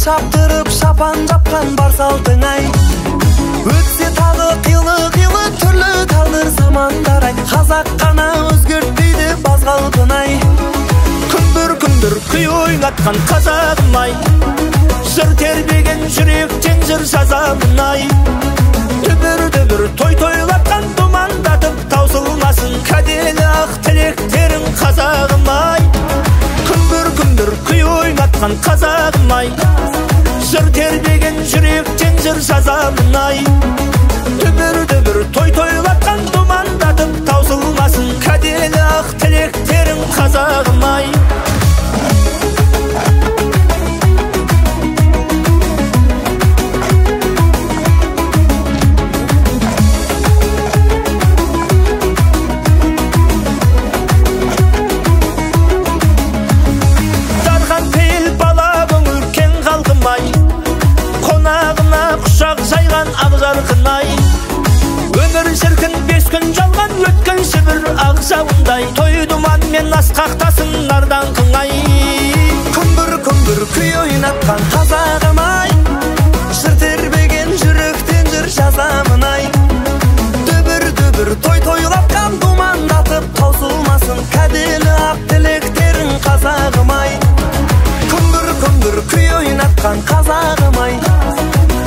Шаптырып шапан жапқан бар салтың ай. Өтсе тағы қилы-қилы түрлі тағдыр замандар ай. Қазақ қана өзгертпейді баз қалпын ай. Күмбір-күмбір күй ойнатқан қазағым ай. Жыр тербеген жүректен жыр жазамын ай. Дүбір-дүбір той тойлатқан думандатып таусылмасын кәделі ақ тілектерің қазағым ай. Күмбір-күмбір күй ойнатқан қазағым ай. Жыр тербеген жүректен жыр жазамын ай. Дүбір-дүбір той тойлатқан думандатып таусылмасын кәделі ақ тілектерің қазағым ай. Өмір шіркін 5 күн жалған өткінші бір ақ жауындай. Той думанмен асқақтасын нардан қыңай. Күмбір-күмбір күй ойнатқан қазағым ай. Жыр тербеген жүректен жыр жазамын ай. Дүбір-дүбір той тойлатқан думандатып таусылмасын кәделі ақ тілектерің қазағым ай. Күмбір-күмбір күй ойнатқан қазағым ай.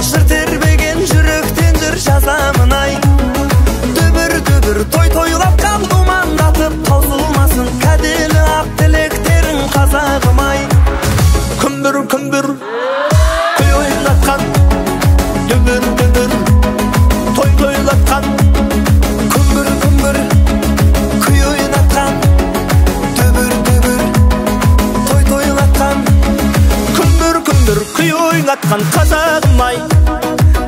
Жыр тербеген жүректен жыр жазамын ай. Дүбір-дүбір той тойлатқан думандатып таусылмасын кәделі ақ тілектерің қазағым ай. Күмбір-күмбір күй ойнатқан, дүбір-дүбір той тойлатқан. Күмбір-күмбір күй ойнатқан, дүбір-дүбір той тойлатқан. Күмбір-күмбір күй ойнатқан қазағым ай.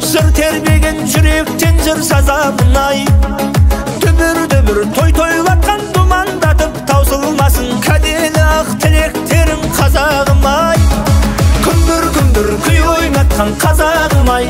Жыр тербеген жүректен жыр жазамын ай. Дүбір-дүбір той тойлатқан думандатып таусылмасын кәделі ақ тілектерің қазағым ай. Күмбір-күмбір күй ойнатқан қазағым ай.